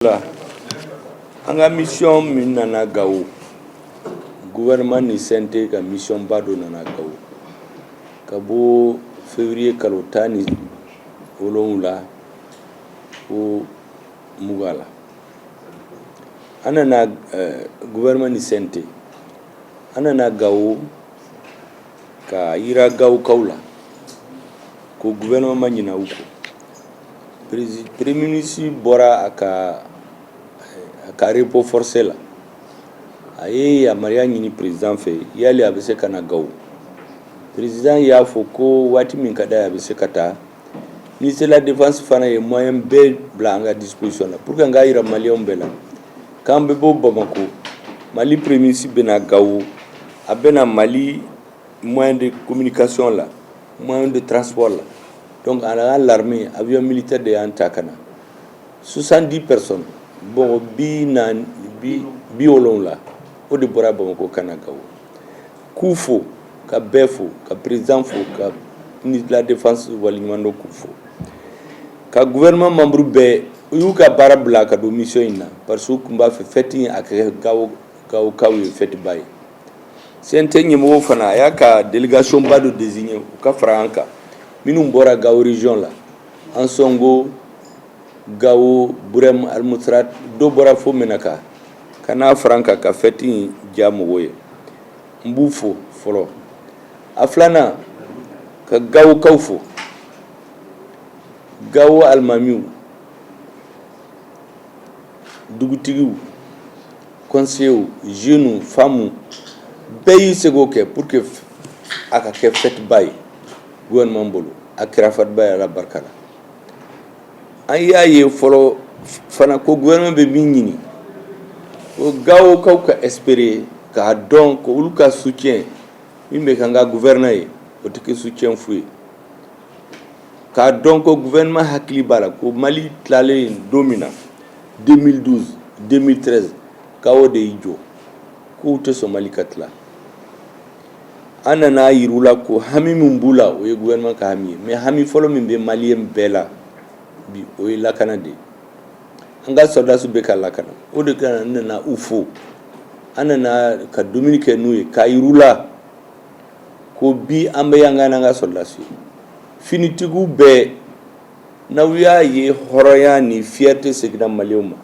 La an ka mission min nana Gawo, gouvernement ni CNT ka mission ba dɔ nana Gawo ka bɔ février kalo 17 ko 20 la. An nana, gouvernement ni CNT, an nana Gawo ka yira Gawokaw la ko gouvernement ma ɲina u kɔ. Premier ministre bɔra a ka repos forcé la, a ye yamaruya ɲini président fɛ yali a bɛ se ka na Gawo. Président y'a fɔ ko waati min ka d'a ye, a bɛ se ka taa. Ministre de la Défense fana ye moyen bɛɛ bila an ka disposition la pour que an k'a yira Maliyɛnw bɛɛ la k'an bɛ bɔ Bamako, Mali premier ministre bɛna Gawo, a bɛna Mali moyen de communication la, moyen de transport la. Donc a ka l'armée, avion militaire de y'an ta ka na, 70 personnes, bon, 40, 70, o de bɔra Bamako ka na Gawo. K'u fo, ka bɛɛ fo, ka président fo, ka ministre de la Défense waleɲuman dɔn, k'u fo, ka gouvernement membre bɛɛ, u y'u ka baara bila ka don mission in na, parce que u tun b'a fɛ fête in a ka kɛ Gawo, Gawokaw ye fête ba ye. CNT ɲɛmɔgɔw fana, a y'a ka délégation ba dɔ désigné u ka fara an kan, minnu bɔra Gawo région la, Ansongo, Gawo, Burem, Almoutrat, dɔ bɔra fo Menaka ka n'a fara an kan ka fête in diya mɔgɔw ye. N b'u fo fɔlɔ. A filanan, ka Gawokaw fo, Gawo alimamiw, dugutigiw, conseillers, jeunes, femmes, bɛɛ y'i seko kɛ pour que a ka kɛ fête ba ye gouvernement bolo. A kɛra fête ba ye, Ala barika la. An y'a ye fɔlɔ fana ko gouvernement bɛ min ɲini, ko Gawokaw ka espérer k'a dɔn ko olu ka soutien min bɛ k'an ka gouverneur ye, o tɛ kɛ soutien fu ye, k'a dɔn ko gouvernement hakili b'a la ko Mali tilalen don min na, 2012, 2013, Gawo de y'i jɔ k'u tɛ sɔn Mali ka tila. An nana yir'u la ko hami min b'u la, o ye gouvernement ka hami ye, mais hami fɔlɔ min bɛ Maliyɛn bɛɛ la bi, o ye lakana de ye. An ka sɔrɔdasiw bɛ ka lakana, o de kan. An nana u fo, an nana ka dumuni kɛ n'u ye, k'a yir'u la ko bi an bɛ yan n'an ka sɔrɔdasiw ye. Finitigiw bɛɛ, n'aw y'a ye hɔrɔnya ni fierté seginna Maliyɛnw ma,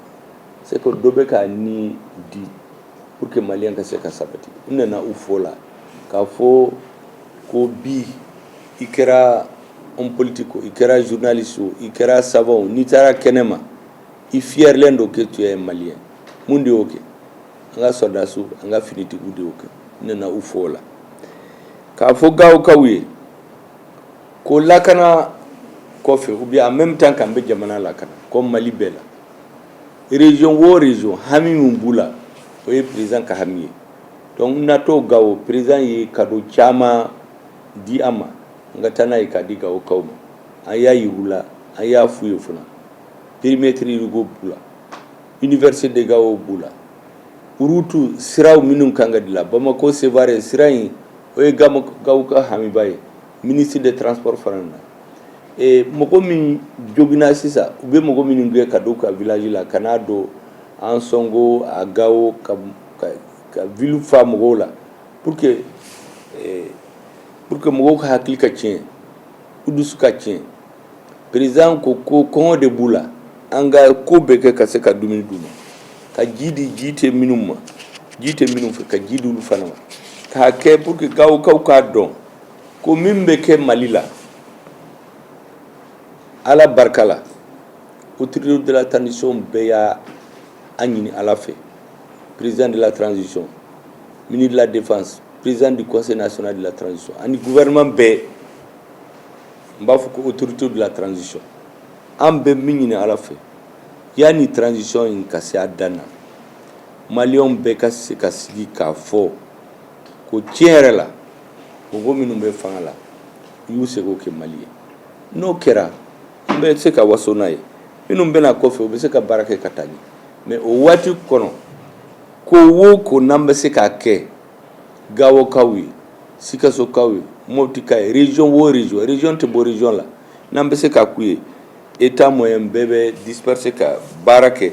c'est que dɔ bɛ k'a ni di pour que Maliyɛn ka se ka sabati. N nana u fo la k'a fɔ ko bi, i kɛra homme politique o, i kɛra journaliste o, i kɛra savant o, n'i taara kɛnɛ ma, i fierlen don que tu es un Malien. Mun de y'o kɛ? An ka sɔrɔdasiw, an ka finitigiw de y'o kɛ. N nana u fo o la, k'a fɔ Gawokaw ye ko lakana kɔfɛ, ou bien en même temps k'an bɛ jamana lakana, comme Mali bɛɛ la, région o région, hami min b'u la, o ye président ka hami ye. Donc n natɔ Gawo, président ye cadeau caman di an ma, an ka taa n'a ye k'a di Gawokaw ma. An y'a yir'u la, an y'a f'u ye fana, périmètre Yirigo b'u la, université de Gao b'u la, route siraw minnu kan ka dilan, Bamako Sevare sira in, o ye Gawo ka hamiba ye. Ministre des Transports fana na. Mɔgɔ min joginna sisan, u bɛ mɔgɔ minnu gɛn ka don u ka village la, ka n'a don Ansongo, a Gawo, ka ville fa mɔgɔw la pour que mɔgɔw ka hakili ka tiɲɛ, u dusu ka tiɲɛ. Président ko ko kɔngɔ de b'u la, an ka ko bɛɛ kɛ ka se ka dumuni d'u ma, ka ji di, ji tɛ minnu ma, ji tɛ minnu fɛ, ka ji d'olu fana ma, k'a kɛ pour que Gawokaw k'a dɔn ko min bɛ kɛ Mali la, Ala barika la, autorité de la transition bɛɛ y'a an ɲini Ala fɛ, président de la transition, ministre de la Défense, président du Conseil national de la transition ani gouvernement bɛɛ, n b'a fɔ ko autorité de la transition, an bɛ min ɲini Ala fɛ, yanni transition in ka se a dan na, Maliyɛnw bɛɛ ka se ka sigi k'a fɔ ko tiɲɛ yɛrɛ la, mɔgɔ minnu bɛ fanga la, u y'u seko kɛ Mali ye. N'o kɛra, an bɛ se ka waso n'a ye. Minnu bɛna kɔfɛ, u bɛ se ka baara kɛ ka taa ɲɛ. Mais o waati kɔnɔ, ko wo ko n'an bɛ se k'a kɛ Gawokaw ye, Sikasokaw ye, Moptikaw ye, région o région, région tɛ bɔ région la, n'an bɛ se k'a k'u ye, état moyen bɛɛ bɛ disperser ka baara kɛ.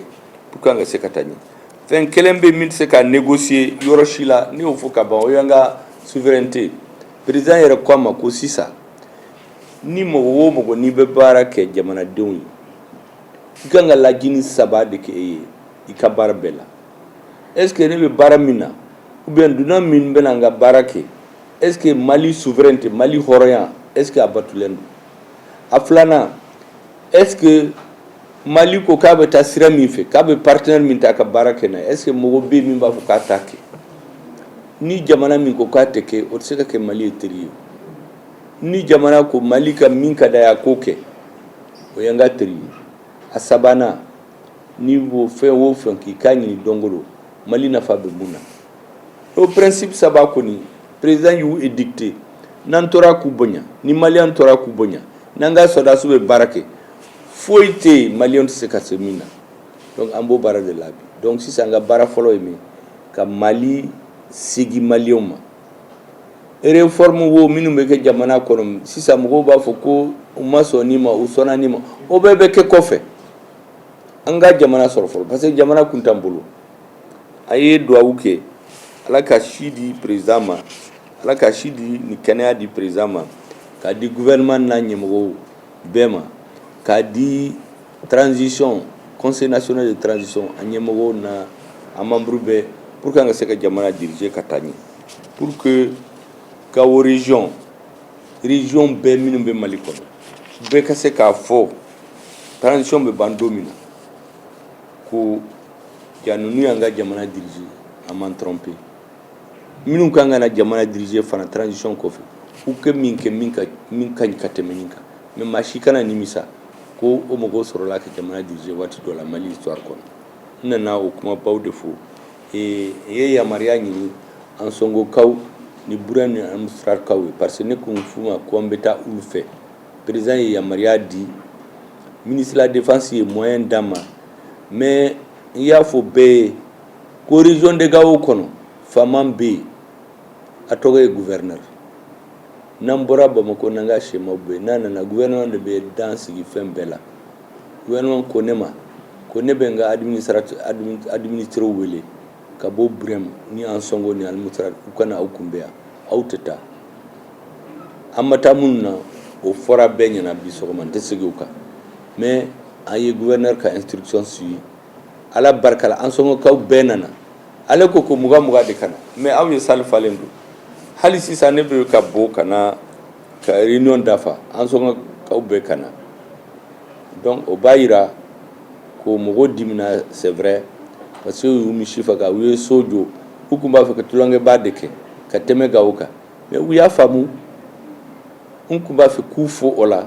pour que an ka se ka taa ɲɛ. Fɛn kelen bɛ min tɛ se ka négocier yɔrɔ si la, ne y'o fɔ ka ban, o y'an ka souveraineté. Président yɛrɛ ko a ma ko sisan, ni mɔgɔ o mɔgɔ n'i bɛ baara kɛ jamanadenw ye, i kan ka laɲini saba de kɛ e ye i ka baara bɛɛ la. Est ce que ne bɛ baara min na, ou bien dunan min bɛna n ka baara kɛ, est ce que Mali souveraineté, Mali hɔrɔnya, est ce que a batulen don? A filanan, est ce que Mali ko k'a bɛ taa sira min fɛ, k'a bɛ partenaire min ta ka baara kɛ n'a ye, est ce que mɔgɔ bɛ yen min b'a fɔ k'a t'a kɛ? Ni jamana min ko k'a tɛ kɛ, o tɛ se ka kɛ Mali ye teri ye. Ni jamana ko Mali ka min ka d'a ye, a k'o kɛ, o ye n ka teri ye. A sabanan, n'i b'o fɛn o fɛn k'i k'a ɲini dɔnkolo, Mali nafa bɛ mun na? O principe saba kɔni, président y'u édicté. N'an tora k'u bonya, ni Maliyɛn tora k'u bonya, n'an ka sɔrɔdasiw bɛ baara kɛ, foyi tɛ yen Maliyɛn tɛ se ka se min na. Donc an b'o baara de la bi. Donc sisan, an ka baara fɔlɔ ye min, ka Mali segi Maliyɛnw ma. Réforme wo minnu bɛ kɛ jamana kɔnɔ sisan, mɔgɔw b'a fɔ ko u ma sɔn nin ma, u sɔnna nin ma, o bɛɛ bɛ kɛ kɔfɛ. An ka jamana sɔrɔ fɔlɔ, parce que jamana kun t'an bolo. A ye duwawu kɛ, Ala ka si di président ma, Ala ka si di ni kɛnɛya di président ma, k'a di gouvernement n'a ɲɛmɔgɔw bɛɛ ma, k'a di transition, Conseil national de transition, a ɲɛmɔgɔw na a membre bɛɛ, pour que an ka se ka jamana diriger ka taa ɲɛ, pour que Gao région, région bɛɛ minnu bɛ Mali kɔnɔ, bɛɛ ka se k'a fɔ transition bɛ ban don min na ko ja ninnu y'an ka jamana diriger, an m'an tromper. Minnu kan ka na jamana diriger fana transition kɔfɛ, u kɛ min kɛ min ka ɲi ka tɛmɛ nin kan. Mais maa si kana nimisa ko o mɔgɔw sɔrɔla ka jamana diriger waati dɔ la Mali histoire kɔnɔ. N nana o kumabaw de fɔ. N ye yamaruya ɲini Ansongokaw ni Burɛm ni Almoustratkaw ye, parce que ne kun f'u ma ko an bɛ taa olu fɛ. Président ye yamaruya di, ministre de la Défense ye moyen d'an ma. Mais n y'a fɔ bɛɛ ye ko région de Gao kɔnɔ, faama bɛ yen, a tɔgɔ ye gouverneur. N'an bɔra Bamakɔ n'an ka schéma bɛ yen, n'a nana, gouvernement de bɛ dan sigi fɛn bɛɛ la. Gouvernement ko ne ma ko ne bɛ n ka administré wele ka bɔ Burɛm ni Ansongo ni Almoustrat, u kana aw kunbɛn yan, aw tɛ taa. An ma taa minnu na, o fɔra bɛɛ ɲɛna bi sɔgɔma, n tɛ segin o kan. Mais an ye gouverneur ka instruction suivi. Ala barika la, Ansongokaw bɛɛ nana. Ale ko ko 20 20 de ka na, mais aw ye salle falen don. Hali sisan ne bɛ ka bɔ ka na ka réunion dafa, Ansongokaw bɛɛ ka na. Donc o b'a yira ko mɔgɔw dimina, c'est vrai, parce que u y'u misi faga, u ye so jɔ, u tun b'a fɛ ka tulonkɛba de kɛ ka tɛmɛ Gawo kan. Mais u y'a faamu, n tun b'a fɛ k'u fo o la,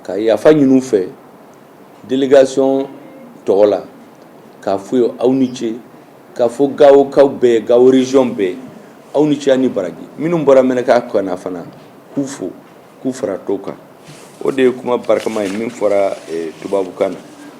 ka yafa ɲini u fɛ délégation tɔgɔ la, k'a f'u ye aw ni ce, k'a fɔ Gawokaw bɛɛ, Gawo région bɛɛ, aw ni ce ni baraji. Minnu bɔra Mɛnɛka ka na fana, k'u fo, k'u fara tɔw kan. O de ye kuma barikama ye min fɔra tubabukan na.